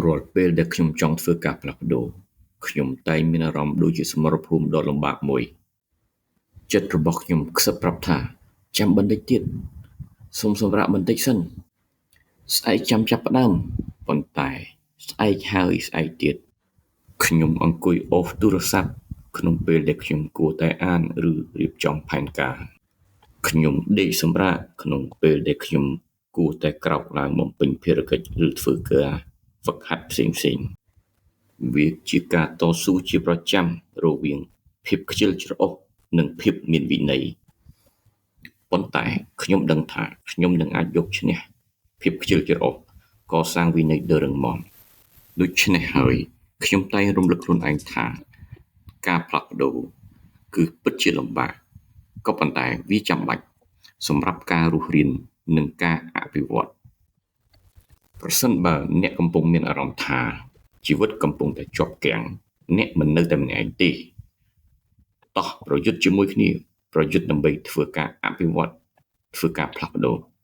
រាល់ពេលដែលខ្ញុំចង់ធ្វើការផ្លាស់ប្តូរ ខ្ញុំតែងមានអារម្មណ៍ដូចជាសមរភូមិដ៏លំបាកមួយ។ ចិត្តរបស់ខ្ញុំខ្សឹបប្រាប់ថា ចាំបន្តិចទៀត សូមសម្រាកបន្តិចសិន ស្អែកចាំចាប់ផ្តើម ប៉ុន្តែស្អែកហើយស្អែកទៀត ខ្ញុំអង្គុយអូសទូរស័ព្ទក្នុងពេលដែលខ្ញុំគួរតែអាន ឬរៀបចំផែនការ។ ខ្ញុំដេកសម្រាកក្នុងពេលដែលខ្ញុំគួរតែក្រោកឡើងបំពេញភារកិច្ច ឬធ្វើការហ្វឹកហាត់ផ្សេងៗ។ វាជាការតស៊ូជាប្រចាំរវាងភាពខ្ជិលច្រអូស និងភាពមានវិន័យ ប៉ុន្តែខ្ញុំដឹងថាខ្ញុំនឹងអាចយកឈ្នះភាពខ្ជិលច្រអូស កសាងវិន័យដ៏រឹងមាំ។ ដូច្នេះហើយ ខ្ញុំតែងរំលឹកខ្លួនឯងថា ការផ្លាស់ប្តូរគឺពិតជាលំបាក ក៏ប៉ុន្តែវាចាំបាច់សម្រាប់ការរស់រាន និងការអភិវឌ្ឍ។ ប្រសិនបើអ្នកកំពុងមានអារម្មណ៍ថាជីវិតកំពុងតែជាប់គាំង អ្នកមិននៅតែម្នាក់ឯងទេ។ តោះប្រយុទ្ធជាមួយគ្នា ប្រយុទ្ធដើម្បីធ្វើការអភិវឌ្ឍ ធ្វើការផ្លាស់ប្តូរ។